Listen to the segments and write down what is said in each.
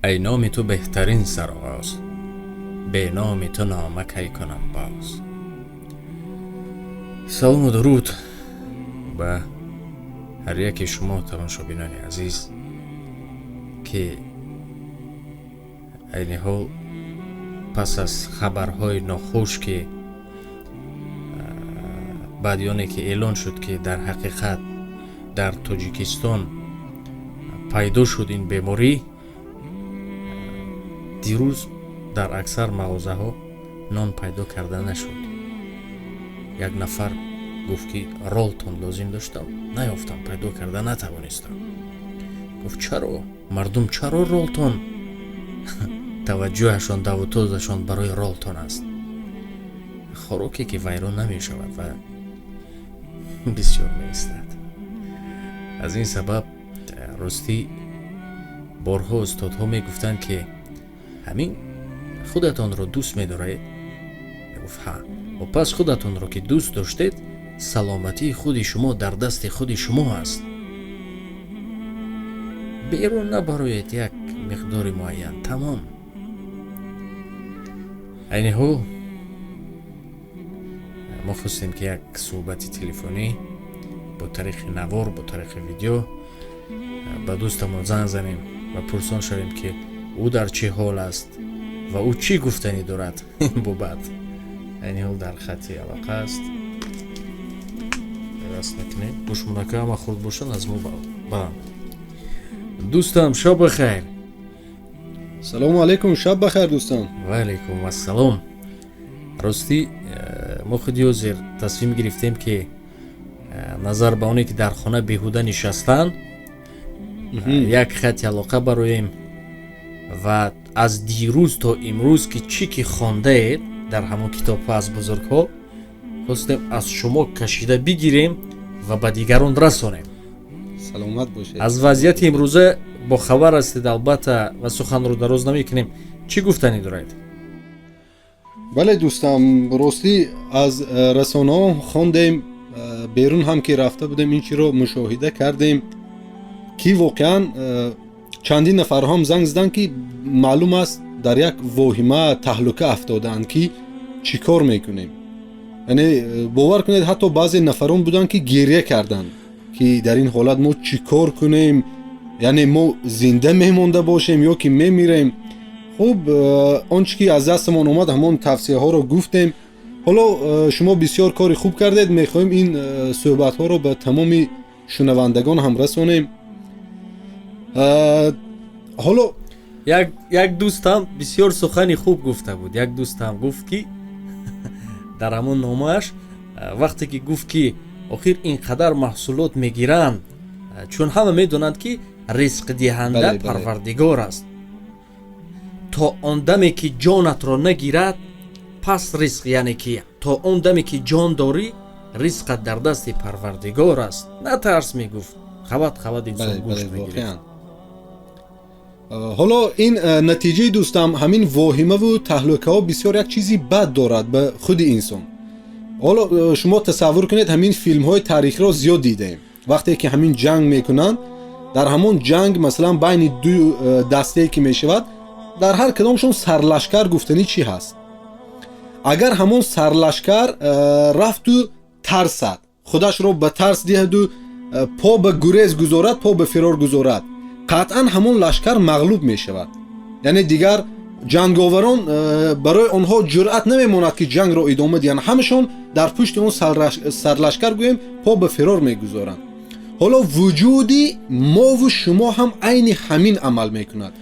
Эй номи ту беҳтарин сароғоз, беноми ту нома кай кунам боз. Салому дуруд ба ҳар яки шумо, тамошобинони азиз, ки айни ҳол пас аз хабарҳои нохуш, ки баъди оне ки эълон шуд, ки дар ҳақиқат дар Тоҷикистон пайдо шуд ин беморӣ, дирӯз дар аксар мағозаҳо нон пайдо карда нашуд. Як нафар гуфт, ки Ролтон лозим доштам, наёфтам, пайдо карда натавонистам. Гуфт: «Чаро мардум, чаро Ролтон?» Таваҷҷӯҳашон, давутозашон барои Ролтон аст, хӯроке ки вайрон намешавад ва бисёр меистад. Аз ин сабаб, ростӣ, борҳо устодҳо мегуфтанд, ки ҳамин худатонро дӯст медоред? Мегуфт: «Ҳа». Ва пас худатонро ки дӯст доштед, саломатии худи шумо дар дасти худи шумо аст. Берун набароед як миқдори муайян, тамом. Айни ҳол мо хостем, ки як суҳбати телефонӣ бо тариқи навор, бо тариқи видео ба дӯстамон занг занем ва пурсон шавем, ки ӯ дар чӣ ҳол аст ва ӯ чӣ гуфтанӣ дорад ин бобат. Айни ҳол дар хати алоқа аст. Раст мекунем, гӯшмонака ҳама хурд бошанд, аз мо баланд. Дӯстам, шаб бахайр. Салому алайкум, шаб бахайр, дӯстон. Ва алайкум ассалом. Ростӣ, мо худи ҳозир тасмим гирифтем, ки назар ба оне ки дар хона беҳуда нишастан, як хати алоқа бароем ва аз дирӯз то имрӯз ки чӣ ки хондаед дар ҳамон китобҳо аз бузургҳо, хостем аз шумо кашида бигирем ва ба дигарон расонем. Саломат бошед. Аз вазъияти имрӯза бохабар ҳастед, албатта, ва суханро дароз намекунем. Чӣ гуфтанӣ доред? Бале, дӯстам, ростӣ, аз расонаҳо хондем, берун ҳам ки рафта будем, ин чиро мушоҳида кардем, ки воқеан чандин нафарҳоам занг заданд, ки маълум аст, дар як воҳима, таҳлука афтодаанд, ки чӣ кор мекунем. Яъне бовар кунед, ҳатто баъзе нафарон буданд, ки гирья карданд, ки дар ин ҳолат мо чӣ кор кунем, яъне мо зинда мемонда бошем ё ки мемирем. Хуб, он чӣ ки аз дастамон омад, ҳамон тавсияҳоро гуфтем. Ҳоло шумо бисёр кори хуб кардед. Мехоҳем ин суҳбатҳоро ба тамоми шунавандагон ҳам расонем. Ҳоло Як дӯстам бисёр сухани хуб гуфта буд. Як дӯстам гуфт, ки дар ҳамон номааш, вақте ки гуфт, ки охир ин қадар маҳсулот мегиранд, чун ҳама медонанд, ки ризқдиҳанда Парвардигор аст, то он даме ки ҷонатро нагирад, пас ризқ, яъне ки то он даме ки ҷон дорӣ, ризқат дар дасти Парвардигор аст, натарс, мегуфт. Хабат хабат инсон гӯшт мегирифт. Ҳоло ин натиҷаи, дӯстам, ҳамин воҳимаву таҳлукаҳо бисёр як чизи бад дорад ба худи инсон. Ҳоло шумо тасаввур кунед, ҳамин филмҳои таърихиро зиёд дидаем. Вақте ки ҳамин ҷанг мекунанд, дар ҳамон ҷанг, масалан, байни ду дастае ки мешавад, дар ҳар кадомшон сарлашкар гуфтанӣ чӣ ҳаст. Агар ҳамон сарлашкар рафту тарсад, худашро ба тарс диҳаду по ба гурез гузорад, по ба фирор гузорад, қатъан ҳамон лашкар мағлуб мешавад. Яъне дигар ҷанговарон, барои онҳо ҷуръат намемонад, ки ҷангро идома диҳанд. Ҳамашон дар пушти он сарлашкар, гӯем, по ба фирор мегузоранд. Ҳоло вуҷуди мову шумо ҳам айни ҳамин амал мекунад.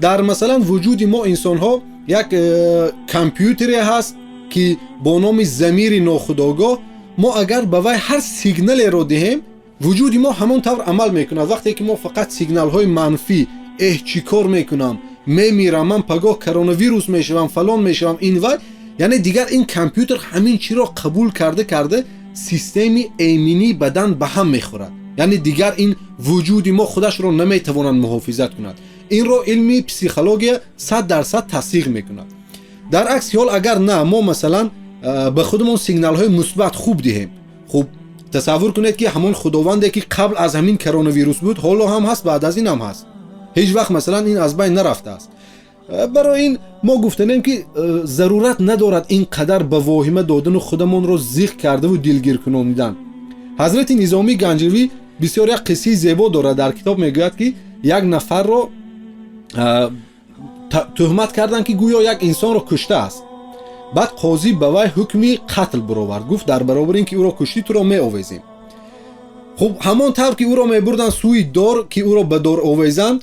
Дар, масалан, вуҷуди мо инсонҳо як компютере ҳаст, ки бо номи замири нохудогоҳ. Мо агар ба вай ҳар сигналеро диҳем, вуҷуди мо ҳамон тавр амал мекунад. Вақте ки мо фақат сигналҳои манфӣ: «Эҳ, чӣ кор мекунам, мемирам ман, пагоҳ коронавирус мешавам, фалон мешавам», ин вай, яъне дигар ин компютер ҳамин чиро қабул карда карда, системаи эминии бадан ба ҳам мехӯрад. Яъне дигар ин вуҷуди мо худашро наметавонад муҳофизат кунад. Инро илми психология 100% тасдиқ мекунад. Дар акси ҳол, агар на мо, масалан, ба худамон сигналҳои мусбат хуб диҳем. Хуб, тасаввур кунед, ки ҳамон Худованде ки қабл аз ҳамин коронавирус буд, ҳоло ҳам ҳаст, баъд аз ин ҳам ҳаст. Ҳеҷ вақт масалан ин аз байн нарафтааст. Барои ин мо гуфтанем, ки зарурат надорад ин қадар ба воҳима додану худамонро зиқ кардаву дилгир кунонидан. Ҳазрати Низомии Ганҷавӣ бисёр як қиссаи зебо дорад дар китоб. Мегӯяд, ки як нафарро тӯҳмат карданд, ки гӯё як инсонро куштааст. Баъд қозӣ ба вай ҳукми қатл баровард, гуфт: дар баробари ин ки ӯро куштӣ, туро меовезем. Хуб, ҳамон тавр ки ӯро мебурданд сӯи дор, ки ӯро ба дор овезанд,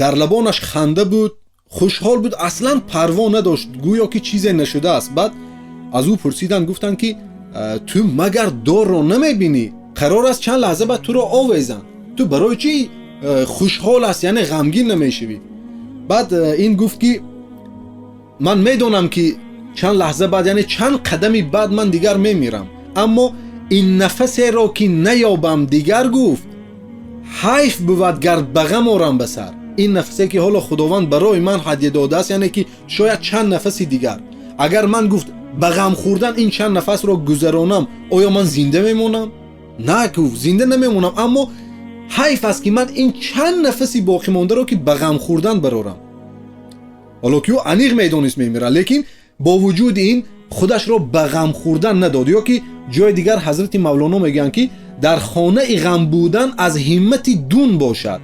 дар лабонаш ханда буд, хушҳол буд, аслан парво надошт, гӯё ки чизе нашудааст. Баъд аз ӯ пурсиданд, гуфтанд, ки ту магар дорро намебинӣ? Қарор аст чанд лаҳза баъд туро овезанд, ту барои чӣ хушҳол аст, яъне ғамгин намешавӣ? Баъд ин гуфт, ки ман медонам, ки чанд лаҳза баъд, яъне чанд қадами баъд ман дигар мемирам, аммо ин нафасеро ки наёбам дигар, гуфт, ҳайф бувад гар ба ғам орам ба сар. Ин нафасе ки ҳоло Худованд барои ман ҳадя додааст, яъне ки шояд чанд нафаси дигар, агар ман, гуфт, ба ғам хӯрдан ин чанд нафасро гузаронам, оё ман зинда мемонам? На, гуфт, зинда намемонам, аммо ҳайф аст, ки ман ин чанд нафаси боқимондаро ки ба ғам хӯрдан барорам. Ҳоло ки ӯ аниқ медонист, мемирад, лекин бо вуҷуди ин худашро ба ғам хӯрдан надод. Ё ки ҷои дигар ҳазрати Мавлоно мегӯянд, ки дар хонаи ғам будан аз ҳиммати дун бошад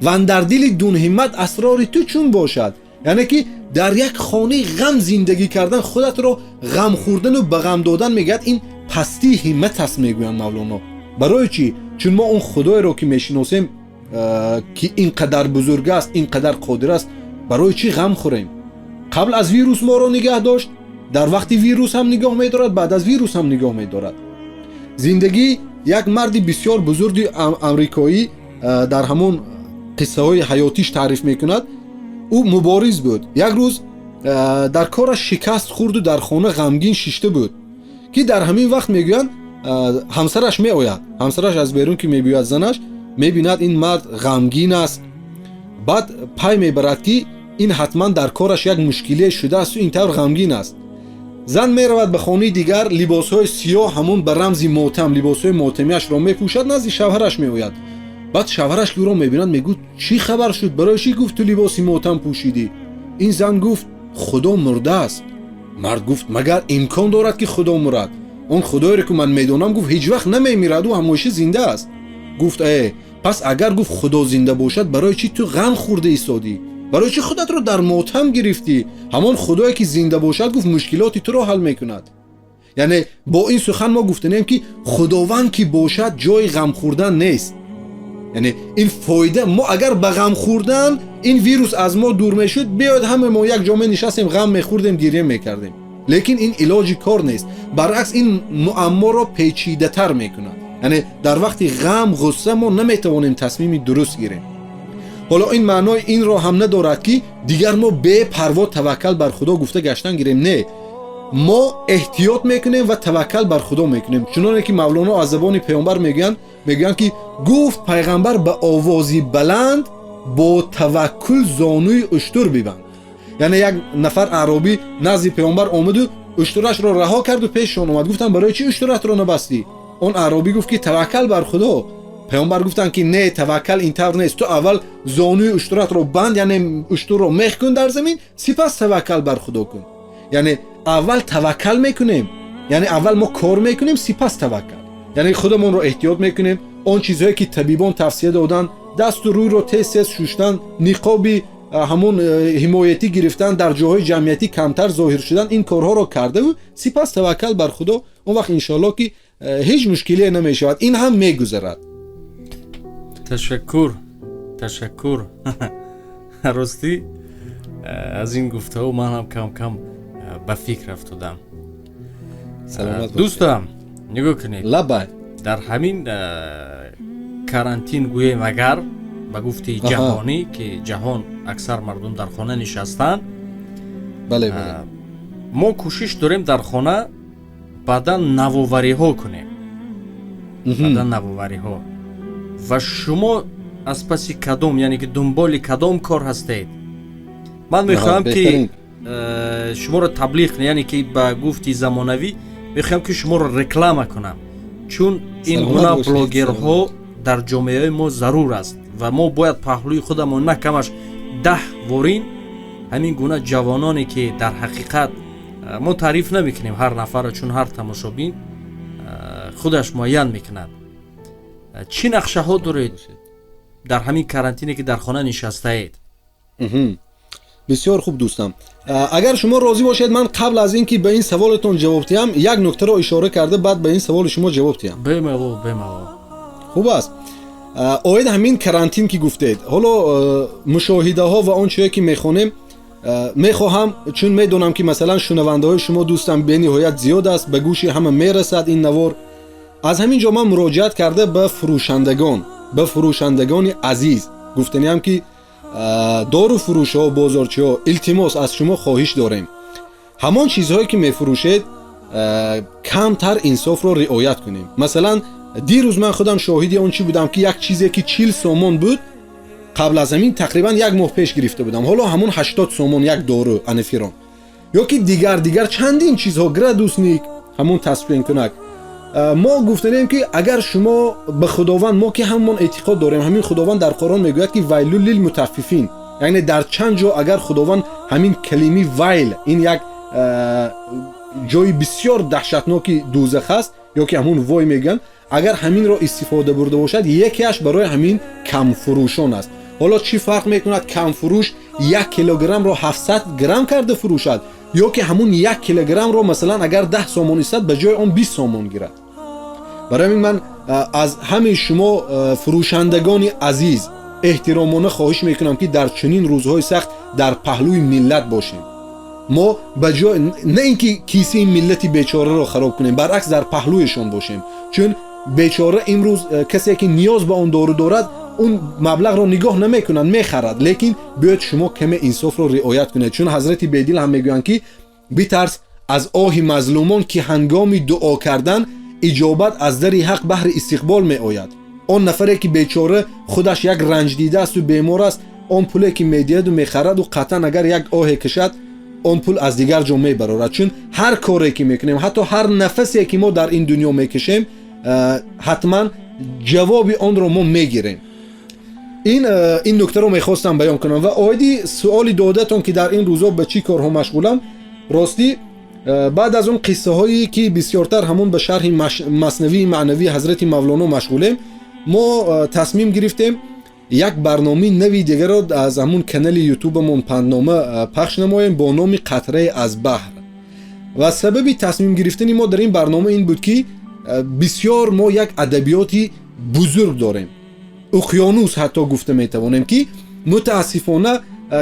ва андар дили дунҳиммат асрори ту чун бошад. Яъне ки дар як хонаи ғам зиндагӣ кардан, худатро ғам хӯрдану ба ғам додан, мегӯяд, ин пастии ҳиммат аст, мегӯянд Мавлоно. Барои чӣ? Чун мо он Худоеро ки мешиносем, ки ин қадар бузург аст, ин қадар қодир аст, барои чӣ ғам хӯрем? Қабл аз вирус моро нигаҳ дошт, дар вақти вирус ҳам нигоҳ медорад, баъд аз вирус ҳам нигоҳ медорад. Зиндагӣ як марди бисёр бузурги амрикоӣ дар ҳамон қиссаҳои ҳаётиш таъриф мекунад. Ӯ мубориз буд. Як рӯз дар кораш шикаст хӯрду дар хона ғамгин шишта буд, ки дар ҳамин вақт, мегӯянд, ҳамсараш меояд. Ҳамсараш аз берун ки мебиёяд, занаш мебинад, ин мард ғамгин аст. Баъд пай мебарад, ки ин ҳатман дар кораш як мушкилие шудаасту ин тавр ғамгин аст. Зан меравад ба хонаи дигар, либосҳои сиёҳ, ҳамон ба рамзи мотам, либосҳои мотамиашро мепӯшад, назди шавҳараш меояд. Баъд шавҳараш ки ӯро мебинад, мегӯяд: чӣ хабар шуд? Барои чӣ, гуфт, ту либоси мотам пӯшидӣ? Ин зан гуфт: Худо мурдааст. Мард гуфт: магар имкон дорад, ки Худо мурад? Он Худоере ки ман медонам, гуфт, ҳеҷ вақт намемирад, ӯ ҳамеша зинда аст. Гуфт: э, пас агар, гуфт, Худо зинда бошад, барои чӣ ту ғам хӯрда истодӣ? Барои чӣ худатро дар мотам гирифтӣ? Ҳамон Худое ки зинда бошад, гуфт, мушкилоти туро ҳал мекунад. Яъне бо ин сухан мо гуфтанем, ки Худованд ки бошад, ҷои ғам хӯрдан нест. Яъне ин фоида, мо агар ба ғам хӯрдан ин вирус аз мо дур мешуд, биёед ҳама мо як ҷо менишастем, ғам мехӯрдем, гирья мекардем. Лекин ин илоҷи кор нест, баръакс, ин муамморо печидатар мекунад. Яъне дар вақти ғам, ғусса мо наметавонем тасмими дуруст гирем. Ҳоло ин маънои инро ҳам надорад, ки дигар мо бепарво таваккал бар Худо гуфта гаштан гирем. Не, мо эҳтиёт мекунем ва таваккал бар Худо мекунем, чуноне ки Мавлоно аз забони паёмбар мегӯянд. Мегӯянд, ки гуфт пайғамбар ба овози баланд: бо таваккул зонуи уштур бибанд. Яъне як нафар аъробӣ назди паёмбар омаду уштурашро раҳо карду пешшон омад. Гуфтанд: барои чӣ уштуратро набастӣ? Он аъробӣ гуфт, ки таваккал бар Худо. Паёмбар гуфтанд, ки не, таваккал ин тавр нест, ту аввал зонуи уштуратро банд, яъне уштурро мех кун дар замин, сипас таваккал бар Худо кун. Яъне аввал таваккал мекунем, яъне аввал мо кор мекунем, сипас таваккал. Яъне худамонро эҳтиёт мекунем, он чизҳое ки табибон тавсия доданд, дасту рӯйро тез тез шуштан, ниқоби ҳамон ҳимоятӣ гирифтан, дар ҷоҳои ҷамъиятӣ камтар зоҳир шудан, ин корҳоро кардаву сипас таваккал бар Худо. Он вақт иншоалло ки ҳеҷ мушкилие намешавад, ин ҳам мегузарад. Ташаккур, ташаккур. Ростӣ, аз ин гуфтаҳо ман ҳам кам кам ба фикр афтодам. Дӯстам, нигоҳ кунед. Лабай. Дар ҳамин карантин гӯем, агар ба гуфти ҷаҳонӣ, ки ҷаҳон аксар мардум дар хона нишастанд, мо кӯшиш дорем дар хона баъдан навовариҳо кунем, баъдан навовариҳо. Ва шумо аз паси кадом, яъне ки дунболи кадом кор ҳастед? Ман мехоҳам, ки шуморо таблиғ, яъне ки ба гуфти замонавӣ, мехоҳам, ки шуморо реклама кунам, чун ин гуна блогерҳо дар ҷомеаи мо зарур аст. Ва мо бояд паҳлӯи худамон на камаш 10 ворин ҳамин гуна ҷавононе, ки дар ҳақиқат мо таъриф намекунем ҳар нафарро, чун ҳар тамошобин худаш муайян мекунад. Чӣ нақшаҳо доред дар ҳамин карантине, ки дар хона нишастаед? Бисёр хуб, дӯстам. Агар шумо розӣ бошед, ман қабл аз ин ки ба ин саволатон ҷавоб диҳам, як нуктаро ишора карда, баъд ба ин саволи шумо ҷавоб диҳам. Бемалол, бемалол. Хуб аст. Оид ҳамин карантин ки гуфтед, ҳоло мушоҳидаҳо ва он чизе ки мехонем, мехоҳам, чун медонам, ки масалан шунавандаҳои шумо, дӯстам, бениҳоят зиёд аст, ба гӯши ҳама мерасад ин навор. Аз ҳамин ҷо ман муроҷиат карда ба фурӯшандагон, ба фурӯшандагони азиз гуфтаниам, ки доруфурӯшҳо, бозорчиҳо, илтимос, аз шумо хоҳиш дорем, ҳамон чизҳое ки мефурӯшед, камтар инсофро риоят кунем. Масалан, дирӯз ман худам шоҳиди он чӣ будам, ки як чизе ки 40 сомон буд, қабл аз ҳамин тақрибан як моҳ пеш гирифта будам, ҳоло ҳамон 80 сомон, як дору анаферон ё ки дигар чандин чизҳо, градусник, ҳамон тасфинкунак. Мо гуфтанем, ки агар шумо ба Худованд, мо ки ҳамон эътиқод дорем, ҳамин Худованд дар Қуръон мегӯяд, ки ويل للمطففين, яъне дар чанд ҷо агар Худованд ҳамин калими вайл, ин як ҷои бисёр даҳшатноки дӯзах аст ё ки ҳамун вой мегӯянд, агар ҳаминро истифода бурда бошад, якеаш барои ҳамин камфурӯшон аст. Ҳоло чӣ фарқ мекунад, камфурӯш 1 килограммро 700 грамм карда фурӯшад ё ки ҳамун 1 килограммро, масалан, агар 10 сомон истад, ба ҷои он 20 сомон гирад? Барои ҳамин ман аз ҳамаи шумо, фурӯшандагони азиз, эҳтиромона хоҳиш мекунам, ки дар чунин рӯзҳои сахт дар паҳлӯи миллат бошем. Мо ба ҷой на ин ки кисаи миллати бечораро хароб кунем, баръакс, дар паҳлӯяшон бошем, чун бечора имрӯз касе ки ниёз ба он дору дорад, он маблағро нигоҳ намекунад, мехарад. Лекин биёед, шумо каме инсофро риоят кунед, чун ҳазрати Бедил ҳам мегӯянд, ки битарс аз оҳи мазлумон, ки ҳангоми дуо кардан иҷобат аз дари ҳақ баҳри истиқбол меояд. Он нафаре ки бечора худаш як ранҷдидаасту бемор аст, он пуле ки медиҳаду мехараду, қатъан агар як оҳе кашад, он пул аз дигар ҷо мебарорад. Чун ҳар коре ки мекунем, ҳатто ҳар нафасе ки мо дар ин дунё мекашем, ҳатман ҷавоби онро мо мегирем. Ин нуктаро мехостам баён кунам. Ва оиди суоли додатон, ки дар ин рӯзо ба чӣ корҳо машғулам, ростӣ, баъд аз он қиссаҳое ки бисёртар ҳамон ба шарҳи Маснавии маънавии ҳазрати Мавлоно машғулем, мо тасмим гирифтем як барномаи нави дигарро аз ҳамун канали Ютубамон «Панднома» пахш намоем бо номи «Қатрае аз баҳр». Ва сабаби тасмим гирифтани мо дар ин барнома ин буд, ки бисёр мо як адабиёти бузург дорем, уқёнус ҳатто гуфта метавонем, ки мутаассифона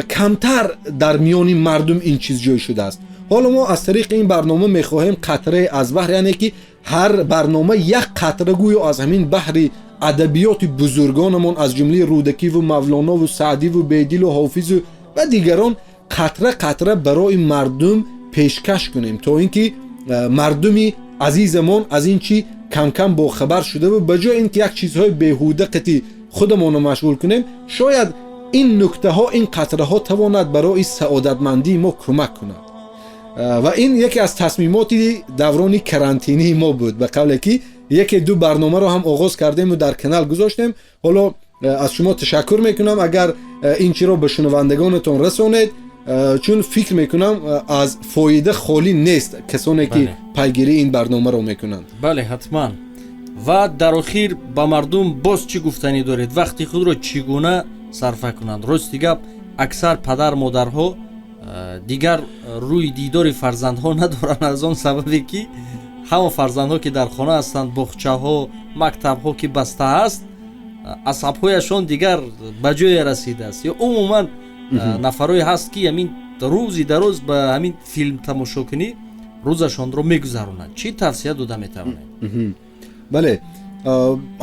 камтар дар миёни мардум ин чиз ҷой шудааст. Ҳоло мо аз тариқи ин барнома мехоҳем қатрае аз баҳр, яъне ки ҳар барнома як қатра гӯё аз ҳамин баҳри адабиёти бузургонамон, аз ҷумлаи Рӯдакиву Мавлонову Саъдиву Бедилу Ҳофизу ва дигарон, қатра қатра барои мардум пешкаш кунем, то ин ки мардуми азизамон аз ин чӣ камкам бохабар шудаву ба ҷои ин ки як чизҳои беҳуда қати худамонро машғул кунем, шояд ин нуктаҳо, ин қатраҳо тавонад барои саодатмандии мо кӯмак кунад. Ва ин яке аз тасмимоти даврони карантинии мо буд. Ба қавле ки яке ду барномаро ҳам оғоз кардему дар канал гузоштем. Ҳоло аз шумо ташаккур мекунам, агар ин чиро ба шунавандагонатон расонед, чун фикр мекунам, аз фоида холӣ нест касоне ки пайгирии ин барномаро мекунанд. Бале, ҳатман. Ва дар охир ба мардум боз чӣ гуфтанӣ доред, вақти худро чӣ гуна сарфа кунанд? Рости гап, аксар падар модарҳо дигар рӯи дидори фарзандҳо надоранд, аз он сабабе ки ҳама фарзандҳо ки дар хона ҳастанд, боғчаҳо, мактабҳо ки баста аст, асабҳояшон дигар ба ҷое расидааст. Ё умуман нафарое ҳаст, ки ҳамин рӯзи дароз ба ҳамин филм тамошокунӣ рӯзашонро мегузаронанд. Чӣ тавсия дода метавонед? Бале,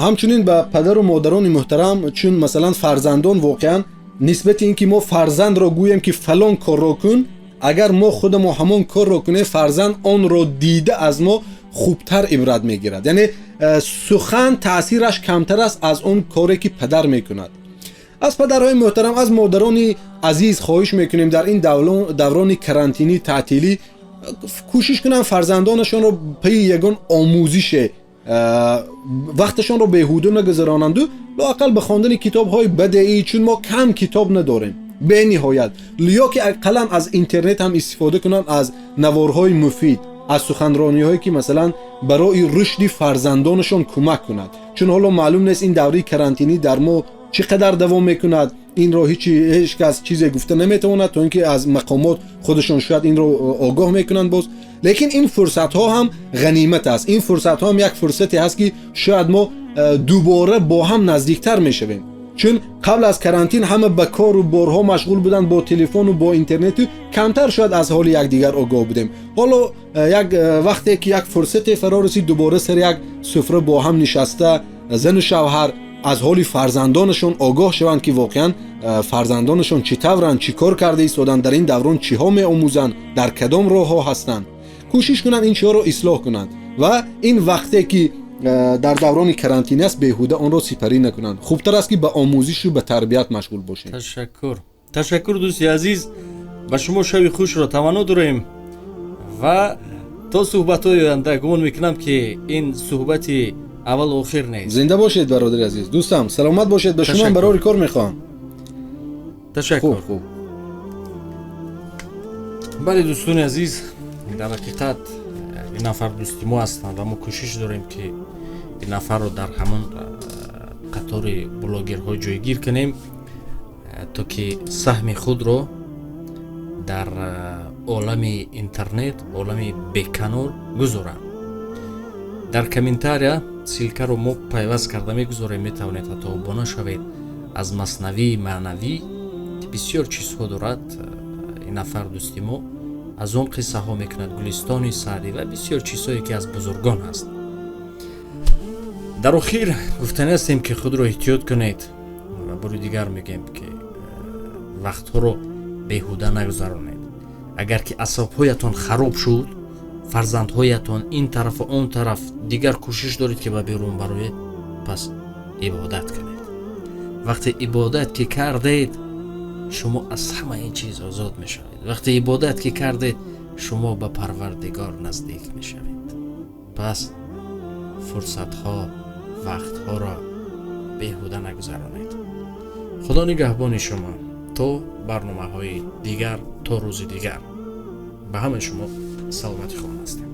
ҳамчунин ба падару модарони муҳтарам, чун масалан фарзандон воқеан нисбати ин ки мо фарзандро гӯем, ки фалон корро кун, агар мо худамо ҳамон корро кунем, фарзанд онро дида аз мо хубтар ибрат мегирад. Яъне сухан таъсираш камтар аст аз он коре ки падар мекунад. Аз падарҳои муҳтарам, аз модарони азиз хоҳиш мекунем, дар ин даврони карантинӣ, таътилӣ кӯшиш кунанд фарзандонашонро пайи ягон омӯзише Вақташонро беҳуда нагузаронанду лоақал ба хондани китобҳои бадеӣ, чун мо кам китоб надорем бениҳоят, ё ки ақаллан аз интернет ҳам истифода кунанд, аз наворҳои муфид, аз суханрониҳое ки масалан барои рушди фарзандонашон кӯмак кунад. Чун ҳоло маълум нест ин давраи карантинӣ дар мо чӣ қадар давом мекунад. Инро ҳеҷ кас чизе гуфта наметавонад, то ин ки аз мақомот худашон шояд инро огоҳ мекунанд боз. Лекин ин фурсатҳо ҳам ғанимат аст. Ин фурсатҳо ҳам як фурсате ҳаст, ки шояд мо дубора бо ҳам наздиктар мешавем. Чун қабл аз карантин ҳама ба кору борҳо машғул буданд, бо телефону бо интернету камтар шояд аз ҳоли якдигар огоҳ будем. Ҳоло як вақте ки як фурсате фаро расид, дубора сари як суфра бо ҳам нишаста, зану шавҳар аз ҳоли фарзандонашон огоҳ шаванд, ки воқеан фарзандонашон чӣ тавранд, чӣ кор карда истоданд, дар ин даврон чиҳо меомӯзанд, дар кадом роҳҳо ҳастанд, кӯшиш кунанд ин чиҳоро ислоҳ кунанд ва ин вақте ки дар даврони карантин аст, беҳуда онро сипарӣ накунанд. Хубтар аст, ки ба омӯзишу ба тарбият машғул бошем. Ташаккур, ташаккур, дӯсти азиз. Ба шумо шаби хушро таманно дорем ва то суҳбатҳои оянда. Гумон мекунам, ки ин суҳбати аввалу охир нест. Зинда бошед, бародари азиз, дӯстам, саломат бошед. Ба шумо барори кор мехоҳам. Ташаккур. Хуб. Бале, дӯстони азиз, дар ҳақиқат ин нафар дӯсти мо ҳастанд ва мо кӯшиш дорем, ки ин нафарро дар ҳамон қатори блогерҳо ҷойгир кунем, то ки саҳми худро дар олами интернет, олами беканор гузоранд. Дар комментария ссылка ро мо пайваст карда мегузорем, метавонед ҳатто обуна шавед. Аз Маснавии маънавӣ, ки бисёр чизҳо дорад, ин нафар дӯсти мо аз он қиссаҳо мекунад, Гулистони Саъдӣ ва бисёр чизҳое, ки аз бузургон ҳаст. Дар охир гуфтанӣ ҳастем, ки худро эҳтиёт кунед ва бори дигар мегӯем, ки вақтҳоро беҳуда нагузаронед. Агар ки асобҳоятон хароб шуд, фарзандҳоятон ин тарафу он тараф, дигар кӯшиш доред, ки ба берун бароед, пас ибодат кунед. Вақте ибодат ки кардед, шумо аз ҳама ин чиз озод мешавед. Вақте ибодат ки кардед, шумо ба Парвардигор наздик мешавед. Пас фурсатҳо, вақтҳоро беҳуда нагузаронед. Худо нигаҳбони шумо то барномаҳои дигар, то рӯзи дигар. Ба ҳамаи шумо саломатӣ хоҳон ҳастем.